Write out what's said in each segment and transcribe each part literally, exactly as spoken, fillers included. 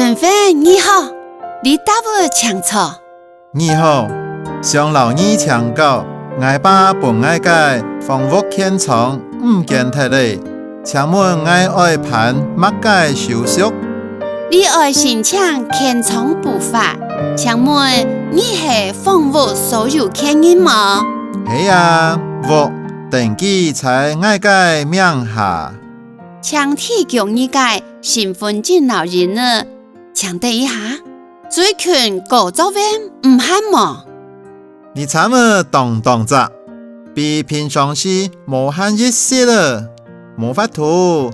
先生，你好，這搭位請坐。你好，想摎你請教，𠊎爸分𠊎个房屋權狀毋見忒了，請問𠊎愛辦麼个手續？你愛申請權狀補發，請問你係房屋所有權人無？係啊，屋登記在𠊎个名下。請提供你个身份證摎印仔， 請等一下，最近果作園毋閒無？這站仔當當雜，比平常時無閒一息仔，無法度，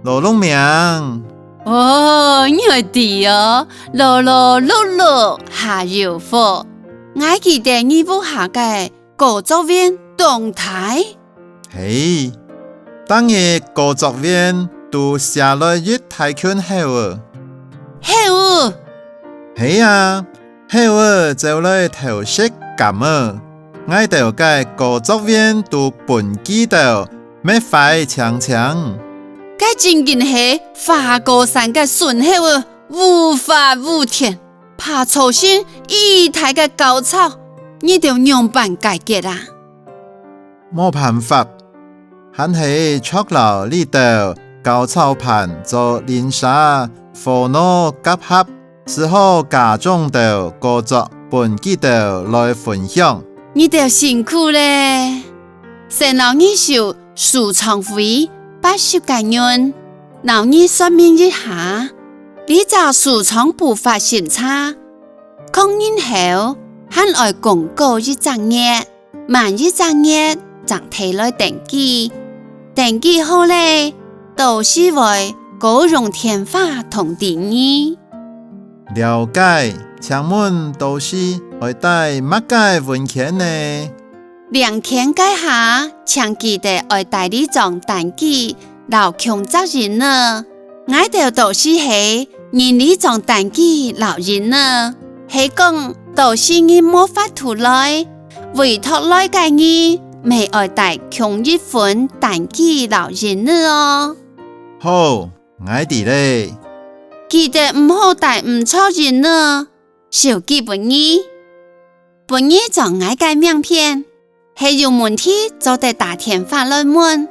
勞碌命。哦，你愛知哦，勞勞碌碌下有福。𠊎記得你屋下个果作園當大。 係，逐日果作園都寫來一大群猴仔。猴仔？係啊，猴仔走來偷食柑仔，𠊎兜个果作園都分佢兜搣壞淨淨。該正經係花果山个巡猴仔，無法無天，爬草脣一大个高草，你兜仰般解決啊？ 無辦法，還係著摎這兜高草盤做鄰舍，和鬧合合，只好加種兜果作分佢兜來分享。你兜辛苦了！先摎你收收藏費八十個銀，摎你說明一下，這隻手續補發審查，確認後，還愛公告一隻月。 滿一隻月正提來登記。登記好了，到時會過用電話通知你。了解，請問到時愛帶麼个文件呢？領權該下，請記得愛帶這張單據摎共隻印仔。 𠊎兜到時係認這張單據摎印仔，係講到時你無法度來，委託來个人乜愛帶共一份單據摎印仔哦。好，𠊎知了。記得毋好帶毋著印仔，收寄分你。分你張𠊎个名片， 係有問題做得打電話來問。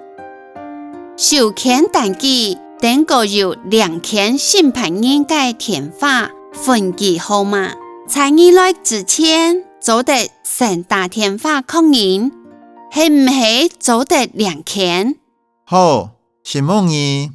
收權單據頂高有領權承辦人个電話、分機號碼，在你來之前做得先打電話確認，係毋係做得領權。好，承蒙你。